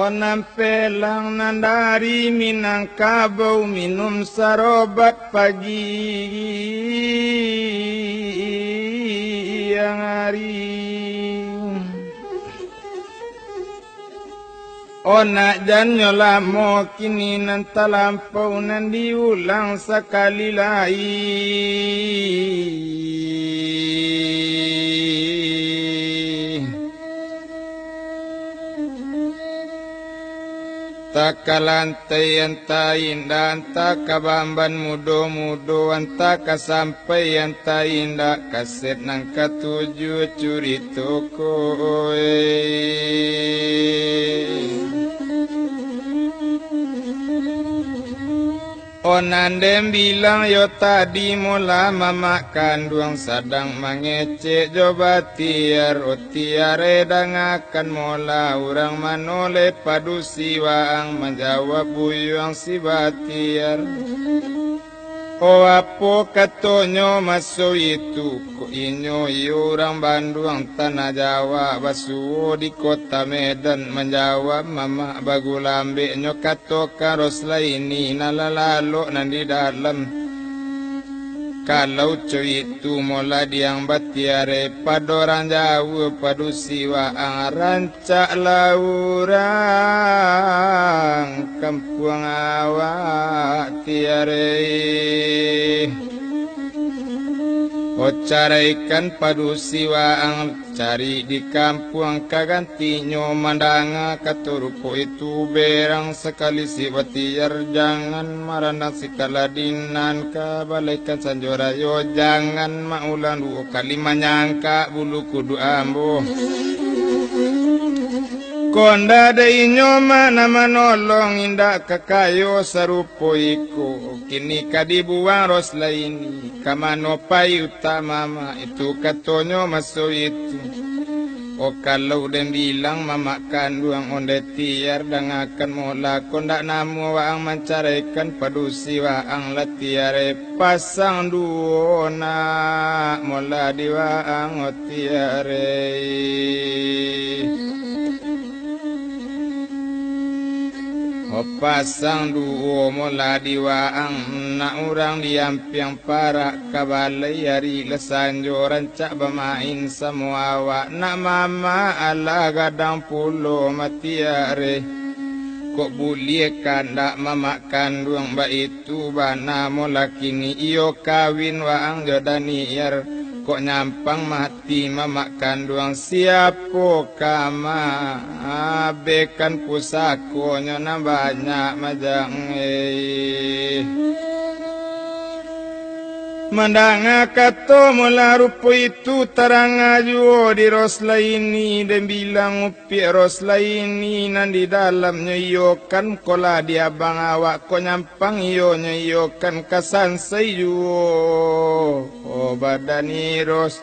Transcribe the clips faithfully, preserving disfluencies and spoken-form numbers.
Nan pelang nan dari Minangkabau minum sarobat pagi yang hari. Onak jannyo lamo kini nan talampau nan diulang sakali lai. Antah ka lantai, antah indak, antah ka bamban mudo-mudo, antah ka sampai, antah indak, kaset nan katuju curito ko, eh. Oh, nan den bilang yo tadi, molah mamak kanduang sadang mangecek jo batiar. Oh, tiar e, dangakan molah, urang mano le padusi waang, manjawab buyuang si batiar. Oh, apo katonyo maso itu? Kok inyo iyo urang Banduang Tanah Jawa, basuo di Kota Medan, manjawab mamak bagulambeknyo kato Roslaini nan lah lalok nan di dalam. Kalau co itu molah diang batiar e, pado urang jauah padusi waang, rancak lah urang kampuang awak tiar e. Oh, caraikan padusi waang, cari di kampuang ka gantinyo. Mandanga kato rupo itu, berang sakali si batiar, jangan marandang si kaladinan, ka balaikan sanjo rayo, jangan maulang duo kali, manyangkak bulu kuduk ambo. Kok ndak dek inyo mak nan manolong, indak ka kayo sarupo iko. Kini ka dibuang Roslaini, ka mano pai utak mamak, itu katonyo maso itu. Oh, kalau den bilang mamak kanduang ondeh tiar, dangakan molah, kok ndak namuah waang mancaraikan padusi waang lah tiar e. Pasang duo nak molah di waang, oh tiar e. Oh, pasang duo molah di waang, nak urang diampiang parak ka balai, ari lah sanjo rancak bamain samo awak, nak mamak alah gadang pulo mah tiar e. Kok buliah kandak mamak kanduang baitu? Tu bana molah kini iyo kawin waang jo Daniar. Kok nyampang mati mamak kanduang, siapo ka maabehkan pusakonyo nan banyak majang e? Mandanga kato molah rupo itu, taranga juo di Roslaini, den bilang Piak Roslaini nan di dalamnyo iyo kan, ko lah di abang awak ko nyampang iyonyo iyo kan, ka sansai juo, oh, badan Iros.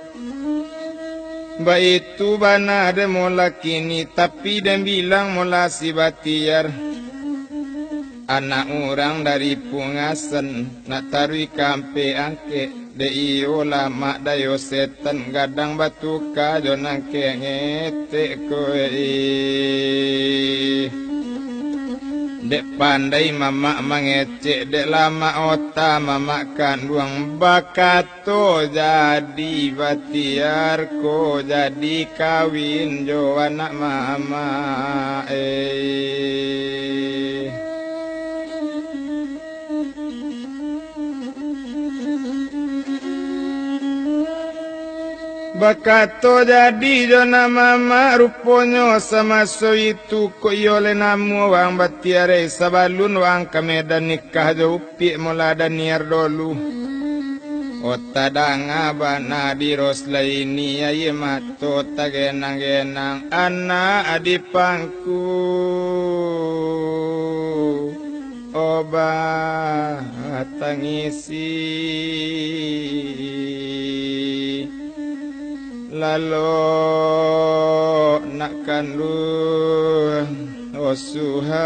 Baitu bana den molah kini, tapi den bilang molah si Batiar. Anak urang dari Pungasan, nak taruih ka Ampek Angkek, dek iyo lamak dayo setan, gadang batuka jo nan kek ngetek ko, eh. Dek pandai mamak mangecek, dek lamak ota mamak kanduang, bakat To jadi Batiar ko, jadi kawin jo anak mamak, eh. Bakato jadi jo anak mamak, ruponyo samaso itu ko iyo lai namuah waang Batiar, eh, sabalun waang ka Medan nikah jo Piak molah Daniar dolu. Oh, tadanga bana di Roslaini, aia mato tagenang-genang, anak di pangku. Oh, batangisi. Lalok nak kanduang, oh Suhartati,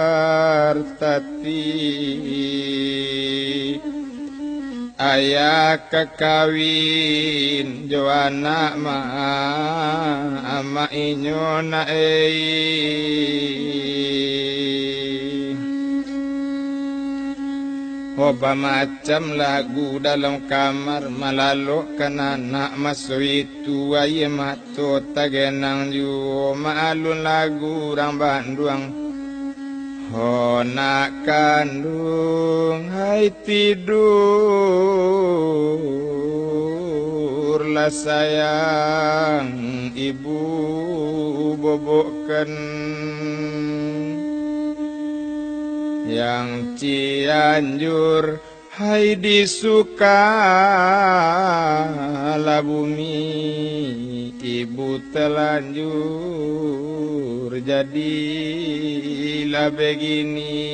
ayah ka kawin jo anak ma-, amak inyo nak, ei. Bamacam lagu dalam kamar, malalokkan anak maso itu, aia mato tagenang juo, maalun lagu urang banduang. Ho nak kanduang, hai tidurlah sayang, ibu bobokkan. Yang Cianjur, hai di Sukalabumi, ibu talanjur jadilah begini.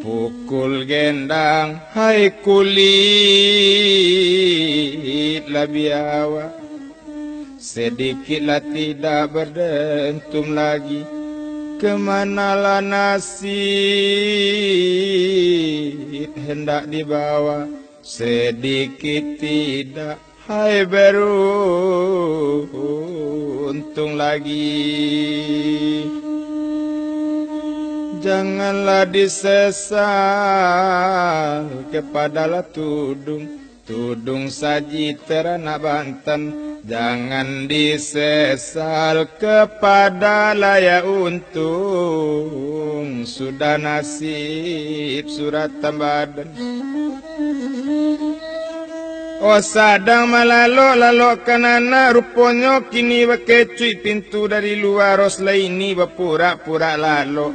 Pukul gendang, hai kulit labiawa. Sedikitlah tidak berdentum lagi, kemanalah nasib hendak dibawa. Sedikit tidak, hai beruntung lagi. Janganlah disesal, kepadalah tudung. Tudung saji taranak bantan, jangan disesal, kepada layak untung, sudah nasib suratan badan. Oh, sadang malalok-lalokkan anak, ruponyo kini bakecuik pintu dari lua, Roslaini bapurak-purak lalok.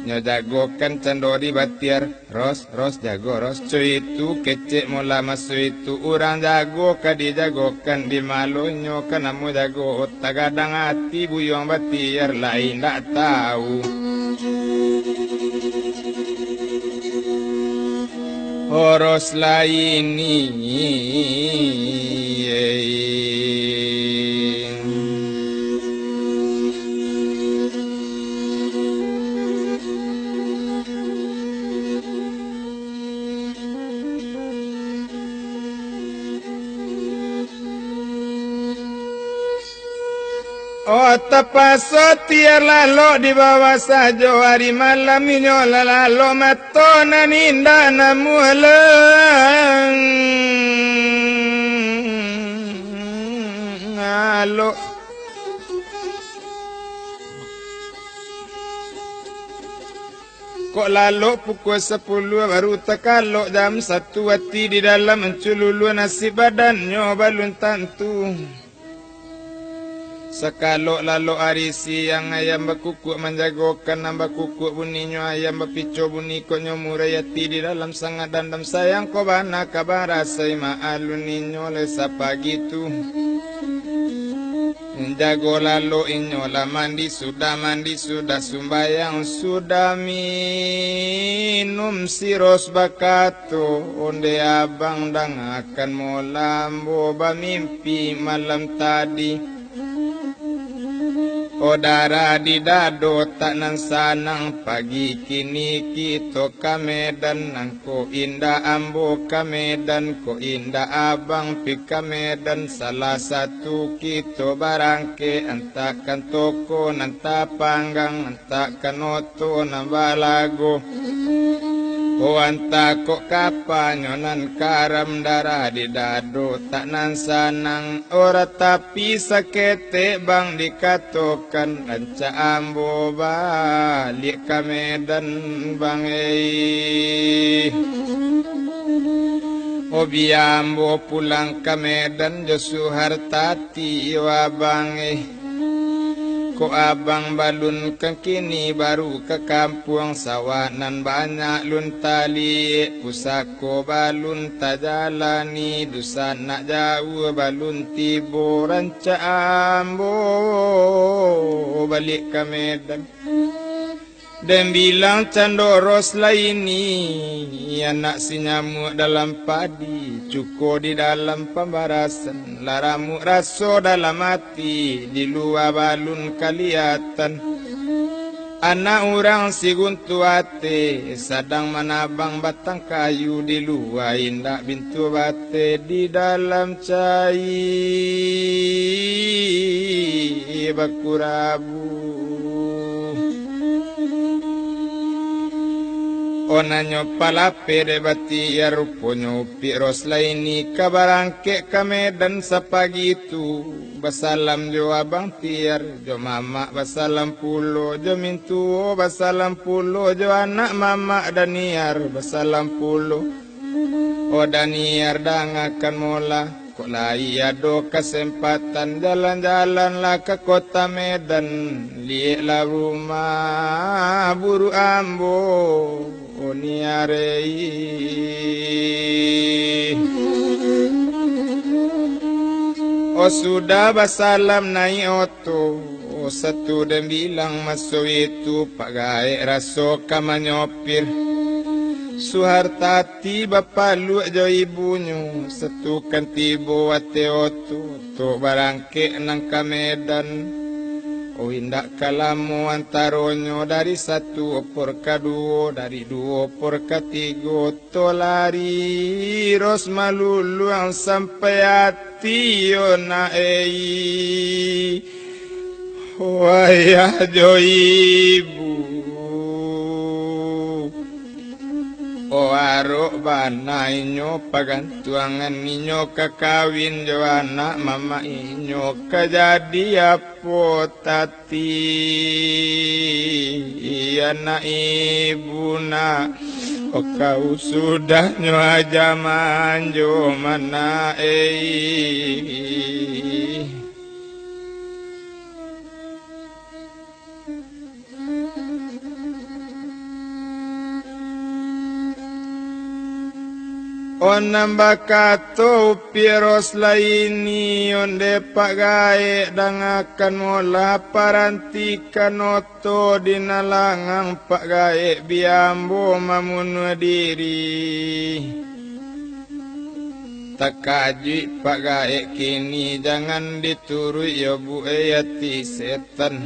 Nyo jagokan cando di batiar. Ros, Ros, jago, Ros. Co itu kecek mola maso itu. Urang jago ka dijagokan, di malonyo ka namo jago. Tagadang ati buyuang batiar, lai indak tau. Ho Roslaini. Oh, tapaso tiar lalok di bawah sajo, ari malam inyo lah lalok, mato nan indak namuah leng lalok. Kok lalok pukua sapuluah, baru takalok jam satu, ati di dalam ancululuah, nasib badannyo balun tantu. Sakalok lalok ari siang, ayam bakukuak manjagokan, nan bakukuak buninyo ayam, bapico bunyi kok nyo murai, ati di dalam sangat dandam, sayang kok bana ka barasai, maalun inyo lai sapagi tu. Jago lalok inyo lah mandi sudah, mandi sudah sumbayang, sudah minum si Ros bakato, onde abang dangakan mola ambo bamimpi malam tadi. Oh, darah di dado tak nan sanang, pagi kini kito ka Medan, nang Kok indak ambo ka Medan, kok indak abang pi ka Medan, salah satu kito barangkek, antakan toko nan tapanggang, antakan oto nan balago. Oh, anta kok kapanyo nan karam, darah di dado tak nan sanang, ora tapi saketek bang dikatokan, rancak ambo baliak ka Medan, bang, eh. Oh, bia ambo pulang ka Medan jo suhartati, yo abang, eh. Kok abang balun kan kini baru ka kampuang, sawah nan banyak lun taliek, pusako balun tajalani, dusanak jauah balun tibo, rancak ambo baliak ka Medan. Den bilang cando Ros lai ni, anak si nyamuak dalam padi, cuko di dalam pambarasan, lah ramuak raso dalam ati, di lua balun kaliatan. Anak urang si guntu ateh, sadang manabang batang kayu, di lua indak bintu bateh, di dalam cai bakurabu. Oh, nanyo palapeh dek batiar, ruponyo Upiak Roslaini ka barangkek ka Medan sapagi tu. Basalam jo abang Tiar, jo mamak basalam pulo, jo mintuo basalam pulo, jo anak mamak Daniar basalam pulo. Oh Daniar, dangakan molah. Kok lai ado kasempatan, jalan-jalanlah ka kota Medan, lieklah rumah buruak ambo, Niarei. Oh, sudah basalam naiak oto, satu den bilang maso itu, Pak Gaek raso ka manyopir. Suhartati bapaluak jo ibunyo, satu kan tibo ateh oto, untuak barangkek nan ka Medan. Oh, indak ka lamo antaronyo, dari satu opor ka duo, dari duo opor ka tigo, oto lari ros maluluang sampai ati, yo nak ei. Oh, ayah jo ibu. Oh, arok bana inyo pagantuangan, inyo ka kawin jo anak mamak, inyo ka jadi apo tati, anak ibu nak. Oh, kau sudahnyo aja manjo, mana ei. Oh, nan bakato Upiak Roslaini, ondeh Pak Gaek, dangakan molah, parantikan oto di nan langang, Pak Gaek, bia ambo mamunuah diri. Takajuik Pak Gaek kini, jangan dituruik yo buek ati setan.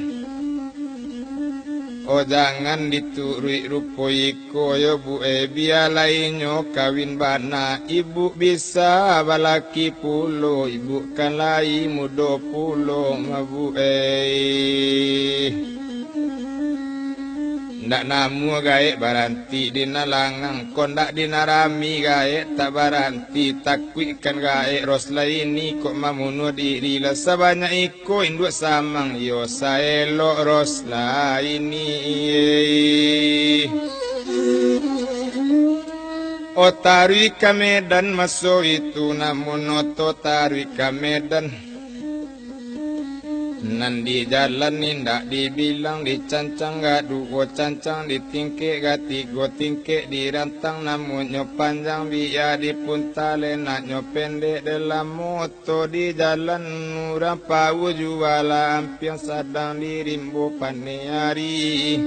Oh, jangan dituruik rupo iko yo buek, bialah inyo kawin bana, ibu bisa balaki pulo, ibu kan lai mudo pulo, mabuek. Ndak namuah Gaek baranti di nan langang, kok ndak di nan rami Gaek tak baranti, takuikkan Gaek Roslaini kok mamunuah diri, lah sabanyak iko induak samang, iyo saelok Roslaini. Oh, taruih ka Medan maso itu, namun oto taruih ka Medan. Nan di jalan indak dibilang, dicancang ka duo cancang, ditingkek ka tigo tingkek, dirantang namunnyo panjang, bia dipunta lenaknyo pendek, dalam oto di jalan urang pauah, jualah ampiang sadang di rimbo paneh ari.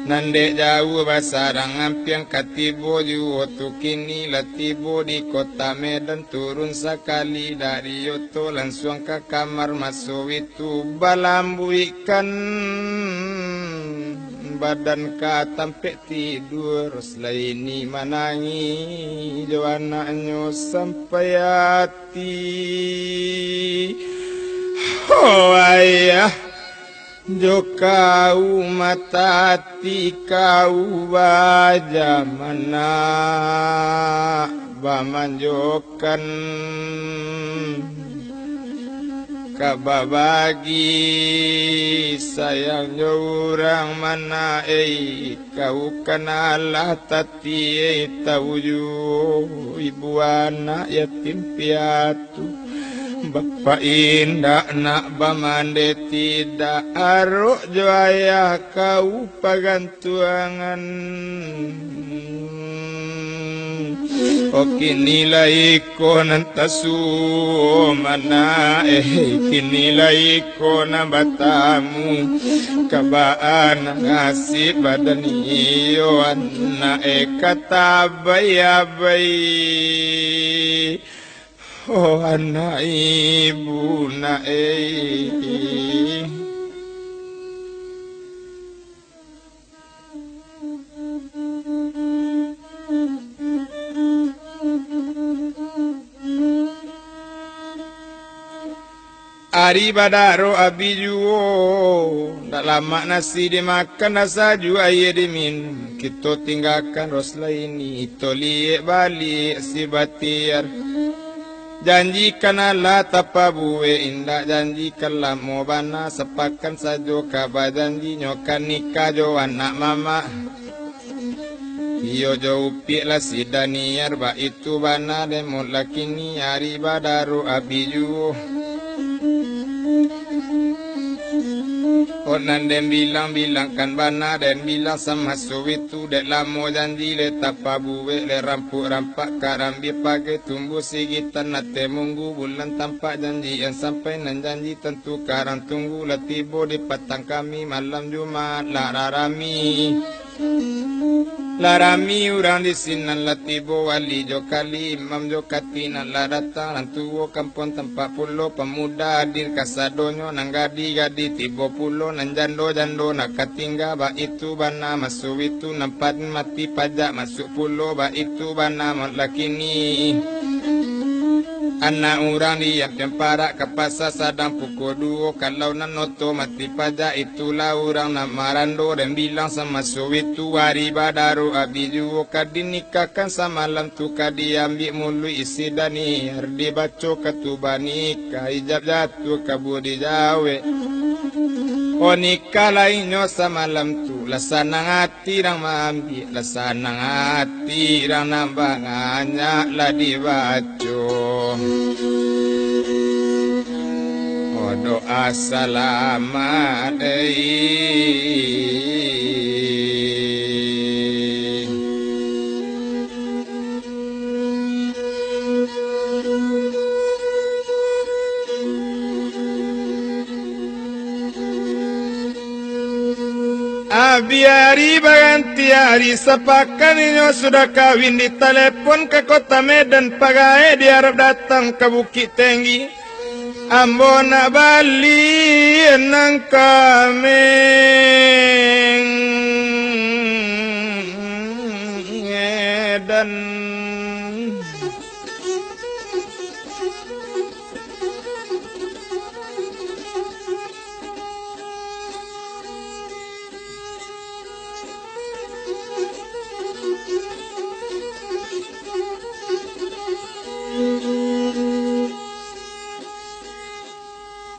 Nan dek jauah basarang ampiang ka tibo juo tu, kini lah tibo di kota Medan, turun sakali dari oto, lansuang ka kamar maso itu, balambuikkan badan ka tampek tidua, Roslaini manangih jo anaknyo sampai ati. Oh, ayah, jo kau mata ati kau baja, mana bamanjokan, ka babagi sayang jo urang, mana ei, kau kan alah tati ei, tau juo ibu anak yatim piatu. Bapak indak nak bamandeh tidak, arok jo ayah kau pagantuangan. Oh, kini lah iko nan tasuo, mana eh, kini lah iko nan batamu, kabaan nasib badan iyo anak eh, ka tabai-abai. Oh, anak ibu nak eh. Ari badaro abih juo, ndak lamak nasi dimakan, ndak sajuak aia diminum. Kito tinggakan Roslaini, ito liek baliak si Batiar. Janji kan alah tapabuek, indak janji kan lamo bana, sapakan sajo ka bajanji, nyo kan nikah jo anak mamak. Iyo jo Upiak lah si Daniar, baitu bana den mot lakini, ari badaro abih juo. Kok nan den bilang-bilangkan bana, den bilang samaso itu, dek lamo janji lai tapabuek, lai rampuak rampak karambia pagai tumbuah sigitan, ateh munggu bulan tampak janjian, sampai nan janji tantu karang tunggu, lah tibo di patang kami malam Jumaat lah rarami. Lah rami urang di sinan, lah tibo wali jo kali, imam jo kati, nan lah datang rang tuo kampuang tampak pulo, pamuda hadir kasadonyo, nan gadih-gadih tibo pulo, nan jando-jando nak ka tingga, baitu bana maso itu, nan paden mati pajak masuak pulo, baitu bana mot lakini. Anak urang diampiang parak ka pasa sadang pukua duo, kalau nan oto mati pajak, itulah urang nan marando, den bilang samaso itu, ari badaro abih juo, ka dinikahkan samalam tu, ka diambiak muluik si Daniar, dibaco katubah nikah, ijab jatuah kabua dijawek. Oh, nikah lai nyo samalam tu, lah sanang ati urang maambiak, lah sanang ati urang nan banyak lah dibaco. Oh, doa salamat, eh. Abih ari baganti ari, sapakan inyo sudah kawin, ditalepon ka kota Medan, pagaek diarap datang ka Bukik Tenggi. Ambo nak bali nan ka Medan.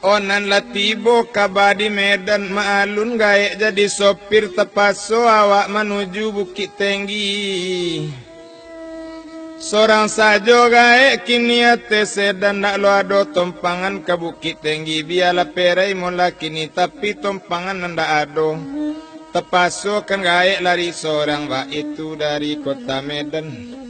Oh, nan lah tibo kaba di Medan, maalun gaek jadi sopir, tapaso awak manuju Bukik Tenggi. Sorang sajo gaek kini ateh sedan, ndak lo ado tompangan ka Bukik Tenggi, bialah perai mola kini, tapi tompangan nan ndak ado. Tapaso kan gaek lari sorang, baitu dari kota Medan.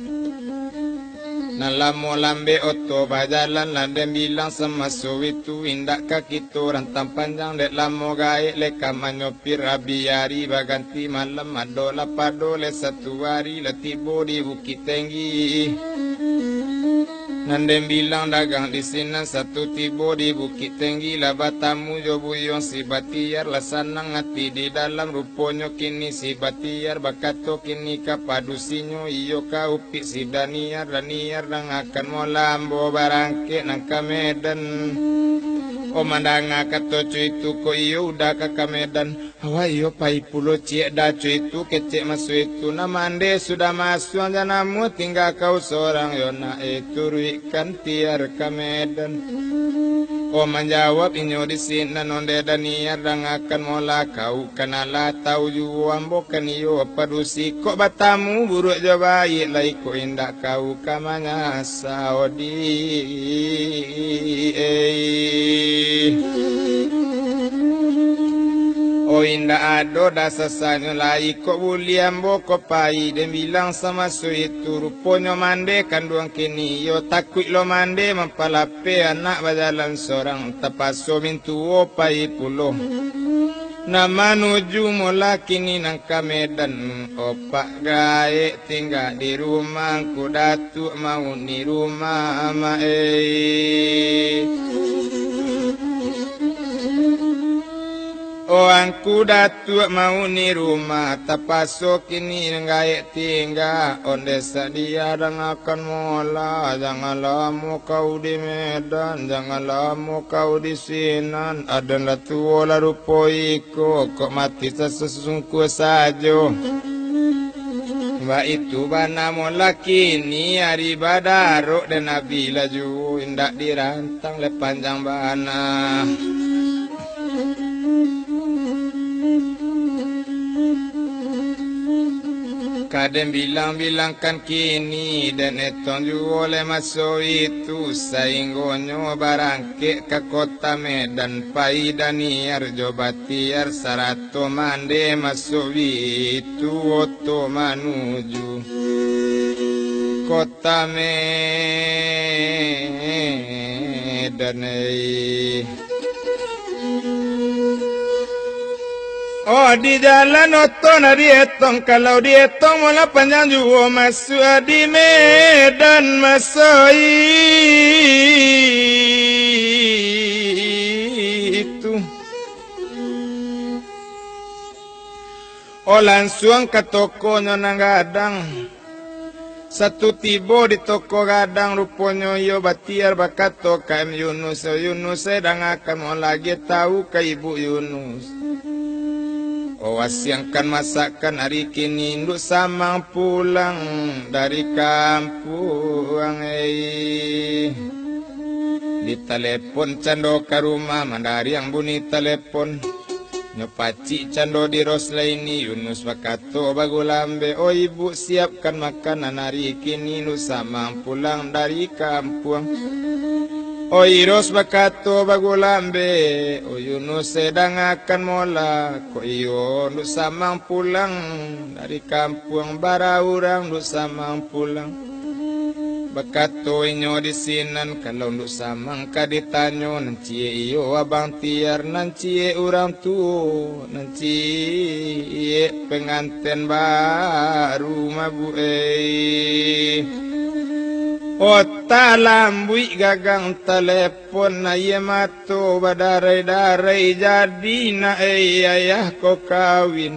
Nan lamo lambek oto bajalan, lah den bilang samaso itu, indak ka kito rantang panjang, dek lamo gaek lai ka manyopir, abih ari baganti malam, ado lah pado lai satu ari, lah tibo di Bukik Tenggi. Nan den bilang dagang di sinan, satu tibo di Bukik Tenggi, lah batamu jo buyuang si Batiar, lah sanang ati di dalam, ruponyo kini si Batiar bakato kini ka padusinyo, iyo ka Upiak si Daniar, Daniar dangakan mola, ambo barangkek nan ka Medan. Oh, mandanga kato co itu, kok iyo uda ka, ka Medan. Awak iyo pai pulo ciek daco itu, kecek maso itu, nan mande sudah masuang, jan namuah tingga kau sorang, yo nak, eh, turuikkan tiar ka Medan. Oh, manjawab inyo di sinan, onde Daniar dangakan mola, kau kan alah tau juo, ambo kan iyo padusi, kok batamu buruak jo baiak, lai kok indak kau ka manyasa. Saudi, eh. Oh, indak ado dasasanyo lai, kok buliah ambo ko pai, den bilang samaso itu, ruponyo mande kanduang kini, iyo takuik lo mande mampalapeh, anak bajalan sorang, tapaso mintuo pai pulo. Nan manuju mola kini nan ka Medan, opak gaek tingga di rumah, Ngku Datuak mauni rumah, Mak, eh. O angku Datuak Mauni Rumah, tapaso kini gaek tingga, onde sadia dangakan mola, jangan lamo kau di Medan, jangan lamo kau di sinan, aden lah tuo lah rupo iko, kok mati sasungkuah sajo. Baitu bana mola kini ari badarok, den abih lah juo indak diran-, tang lai panjang bana. Ka den bilang-bilangkan kini, den etong juo lai maso itu, sainggonyo barangkek ka kota Medan, pai Daniar jo Batiar, sarato mande maso itu, oto manuju kota Medan, ei. Oh, di jalan oto nah dietong, kalau dietong mola panjang juo, masuak di Medan maso itu. Oh, lansuang ka tokonyo nan gadang. Satu tibo di toko gadang, ruponyo iyo Batiar bakato ka M Yunus, "Yunus, eh, dangakan mo lagi tau ka ibu Yunus. Oh, wasiangkan masakkan ari kini, induak Samang pulang dari kampuang, ei." Ditalepon cando ka rumah, mandariang bunyi talepon. Nyo pacik cando di Roslaini, Yunus bakato bagulambek, "Oi ibuk, siapkan makanan, ari kini induak Samang pulang dari kampuang." Oi Ros bakato bagulambek, "Oi Yunus, eh, dangakan mola, kok iyo induak Samang pulang dari kampuang, bara urang induak Samang pulang." Bakato inyo di sinan, kalau induak Samang ka ditanyo, nan ciek iyo Abang Tiar, nan ciek urang tuo, nan ciek penganten baru mabuk, ei. Otak lambuik gagang talep- pon, aia mato badarai-darai, jadi nak, eh, ayah ko kawin.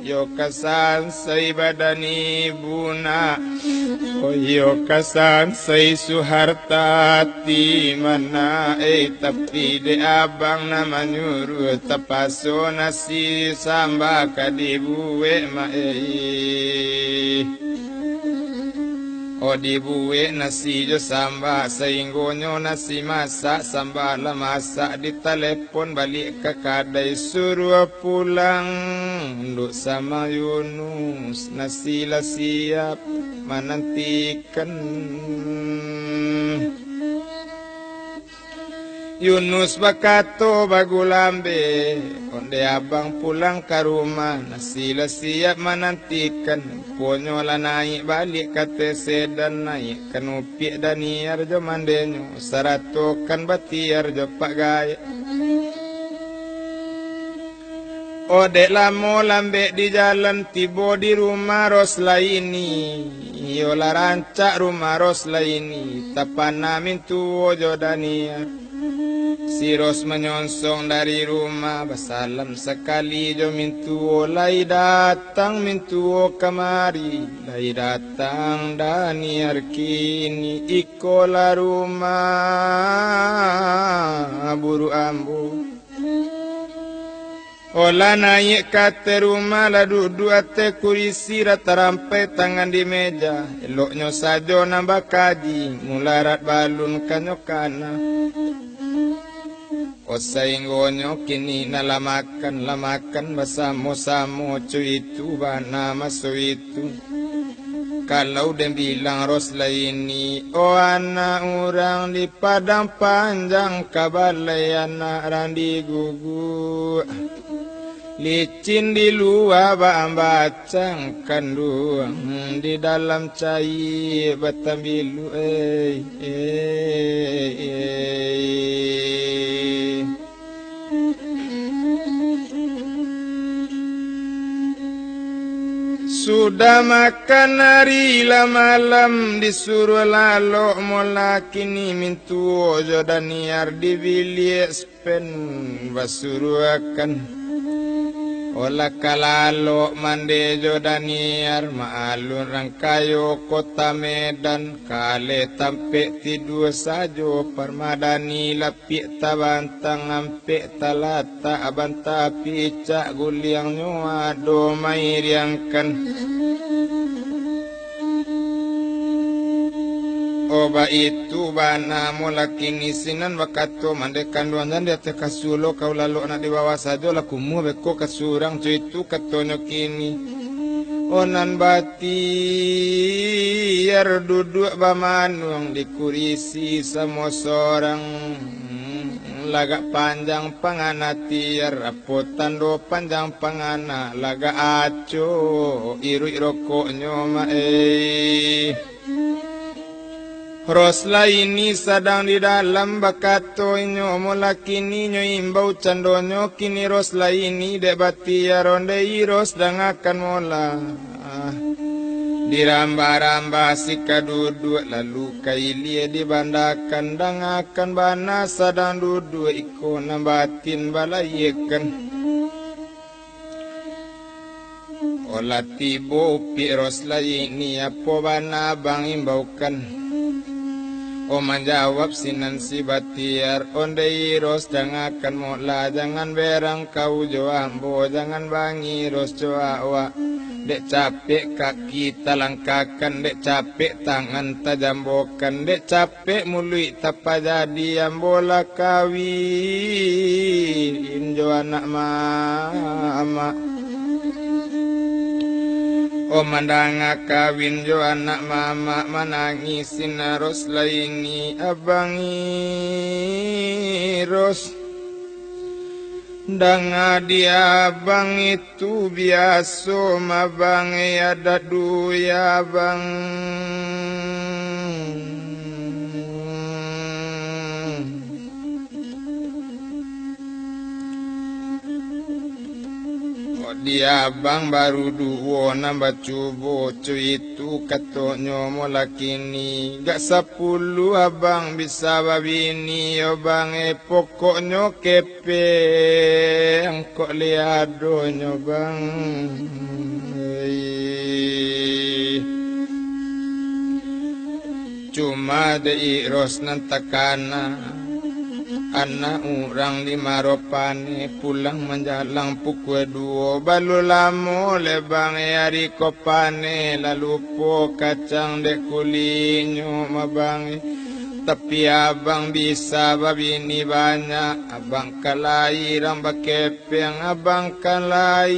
Yo ka sansai badan ibu nak, oh, yo ka sansai Suhartati mana, eh, tapi dek abang nan manyuruah, tapaso nasi samba ka dibuek mak, eh. Oh, dibuek nasi jo samba, sainggonyo nasi masak, samba lah masak, ditalepon baliak ka kadai, suruah pulang Nduk Samang Yunus, nasi lah siap manantikan. Yunus bakato bagulambek, "Onde abang pulang ka rumah, nasi lah siap manantikan." Ponyo lah naiak baliak ka ateh sedan, naiakkan upiak Daniar jo mandenyo, saratokan Batiar jo Pak Gaek. Odek lamo lambek di jalan, tibo di rumah Roslaini. Iyo lah rancak rumah Roslaini, tapana mintuo jo Daniar. Si Ros manyonsong dari rumah, basalam sakali jo mintuo, "Lai datang mintuo kamari, lai datang Daniar kini, iko lah rumah buruak ambo." Olah naiak ka ateh rumah, lah duduak ateh kurisi, lah tarampai tangan di meja. Eloknyo sajo nan bakaji, mularat balun kanyo kana. Osainggonyo kini nan lah makan, lah makan basamo-samo, co itu bana maso itu. Kalau den bilang Roslaini, oh anak urang di Padang Panjang, ka balai anak rang diguguak. Licin di lua bak bacang, kanduang di dalam cayia batambilu, ei, ei, ei. Sudah makan ari lah malam, disuruah lalok mola kini mintuo jo Daniar di biliak Pen basuruakan. Olah ka lalok mande jo Daniar, ma-alun rang kayo Kota Medan, kaleh tampek tidua sajo Parmadani, lapiak tabantang ampek talatak, banta picak guliangnyo ado mairiangkan. Oh, baitu bana mo lakini sinan bakato, mandeh kanduang jan di ateh kasur lo, ka ulalok nak di bawah sajo, lah kumuah beko ka surang, co itu katonyo kini. Oh, nan batiar duduak bamanuang di kurisi samo sorang. Lagak panjang pangana tiar, apo tando panjang pangana, lagak aco iruik rokoknyo, mak ei. Roslaini sadang di dalam bakato, inyo mo lakini nyo imbau candonyo, kini Roslaini dek batiar, ondeh Ros dangakan mola. Dirambah-rambah si ka duduak, lalu ka ilia dibandakan, dangakan bana sadang duduak, iko nan batin balayiekan. Olah tibo upik Roslaini, apo bana abang imbaukan? Oh, manjawab sinan si batiar, ondeh Ros dangakan mola, jangan berang kau jo ambo, jangan bangih Ros jo awak. Dek capek kaki talangkahkan, dek capek tangan tajambokan, dek capek muluik tapajadi, ambo lah kawin jo anak mamak. Oh, mandanga kawin jo anak mamak, manangih sinan Roslaini, abang Ros. Danga di abang itu biaso, mabang, eh, adat duya, abang. Di abang baru duo nan bacubo, co itu katonyo mo lakini, gak sapuluah abang bisa babini, yo bang, eh, pokoknyo kepeng kok liadonyo, bang. Hei. Cuma dek Ros nan takana, anak urang di Maropane pulang manjalang pukua duo, balun lamo le bang, eh, ari ko panen, lalu po kacang dek kulinyo, mabang. Tapi abang bisa babini banyak, abang ka lai rang bakepeng, abang ka lai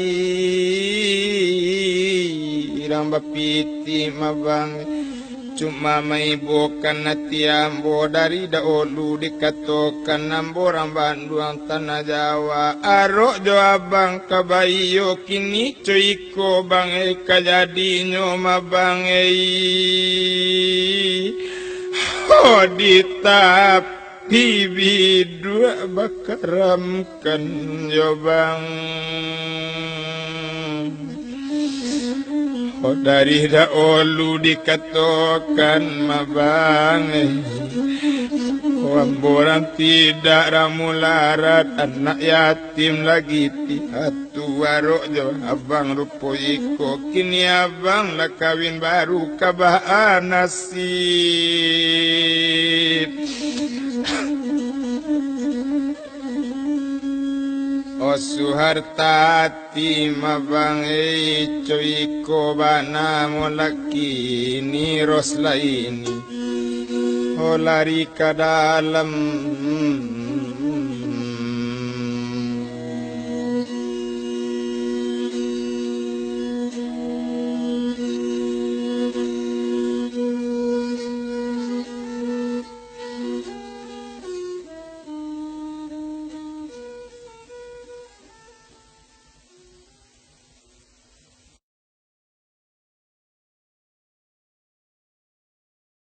rang bapiti, mabang. Cuma maibokan ati ambo dari daulu dikatokan ambo rang banduang tanah Jawa. Arok jo abang ka baiyo kini co iko bang, eh, ka jadinyo mabang, eh. Ho ditap Pi biduak bakaramkan jo bang. Oh, dari daulu dikatokan mabang, eh. Oh, ambo rang tidak rang mularat, anak yatim lagi piatu, arok jo abang rupo iko. Kini abang lah kawin baru, ka baa nasib. Oh, Suhartati mabang, eh, co iko bana mo lakini Ros laini. Oh, lari ka dalam.